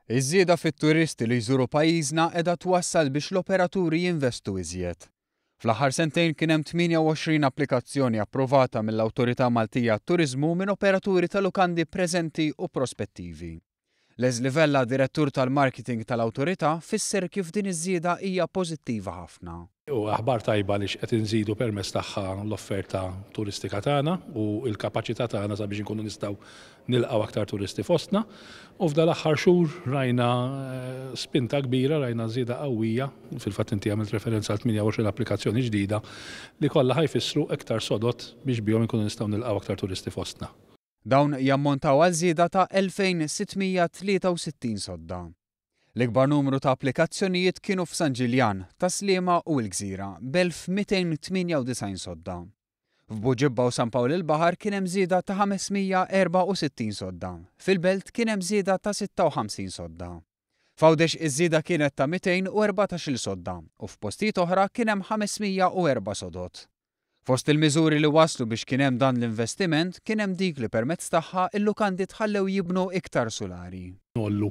Iż-żieda fit-turisti li jżuru pajjiżna qiegħda twassal biex l-operaturi jinvestu iżjed. Fl-aħħar sentejn kien hemm 28 applikazzjoni approvata mill-Awtorità Maltija għat-Turiżmu minn operaturi ta' lukandi preżenti u prospettivi. Leslie Vella, Direttur tal-Marketing tal-Awtorità, fisser kif din iż-żieda hija pożittiva ħafna. U aħbar tajba għaliex qed inżidu permezz tagħha l-offerta turistika tagħna u l-kapaċità tagħna sabiex inkunu nistgħu nilqgħu aktar turisti fostna. U f'dal-aħħar xhur rajna spinta kbira, rajna żieda qawwija, fil-fatt inti għamilt referenza għal 28 applikazzjoni ġdida li kollha ħa jfissru iktar sodod biex bihom inkunu nistgħu nilqgħu aktar turisti fostna. Dawn jammontaw għal żieda ta' 2,663 sodda. L-ikbar numru ta' applikazzjonijiet kienu f'San Ġiljan, Tas-Sliema u l-Gżira, b'1,298 sodda. F'Buġibba u San Pawl il-Baħar kien hemm żieda ta' 564 sodda, fil-Belt kien hemm żieda ta' 56 sodda. F'Għawdex iż-żieda kienet ta' 214-il sodda u f'postijiet oħra kien hemm 504 sodod. Fost il-miżuri li wasslu biex kien hemm dan l-investiment kien hemm dik li permezz tagħha l-lukandi tħallew jibnu iktar sulari. Ngħollu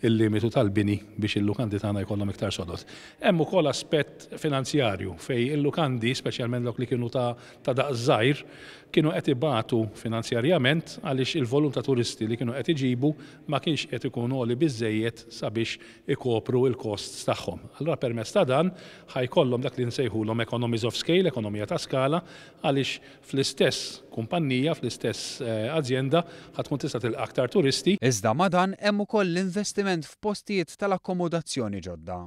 l-limitu tal-bini biex il-lukandi tagħna jkollhom iktar sodod. Hemm ukoll aspett finanzjarju fejn il-lukandi, speċjalment dawk li kienu ta' ta' daqs żgħir, kienu qed ibatu finanzjarjament għaliex il-volum ta' turisti li kienu qed iġibu ma kienx qed ikun għoli biżżejjed sabiex ikopru l-costs tagħhom. Allura permezz ta' dan ħa jkollhom dak li nsejħulhom economies of scale, ekonomija ta' skala, għaliex fl-istess kumpannija, fl-istess azjenda ħa tkun tista' tilqa' aktar turisti. Iżda ma' dan hemm ukoll l-investiment f'postijiet tal-akkomodazzjoni ġodda.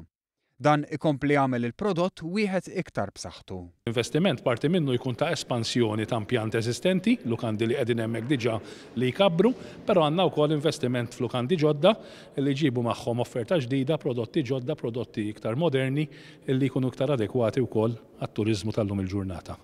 Dan ikompli jagħmel il-prodott wieħed iktar b'saħħtu. Investiment parti minnu jkun ta' espansjoni ta' impjant eżistenti, lukandi li qegħdin hemmhekk diġà li jkabbru, però għandna wkoll investiment f'lukandi ġodda li jġibu magħhom offerta ġdida, prodotti ġodda, prodotti iktar moderni li jkunu iktar adekwati wkoll għat-turiżmu tal-lum il-ġurnata.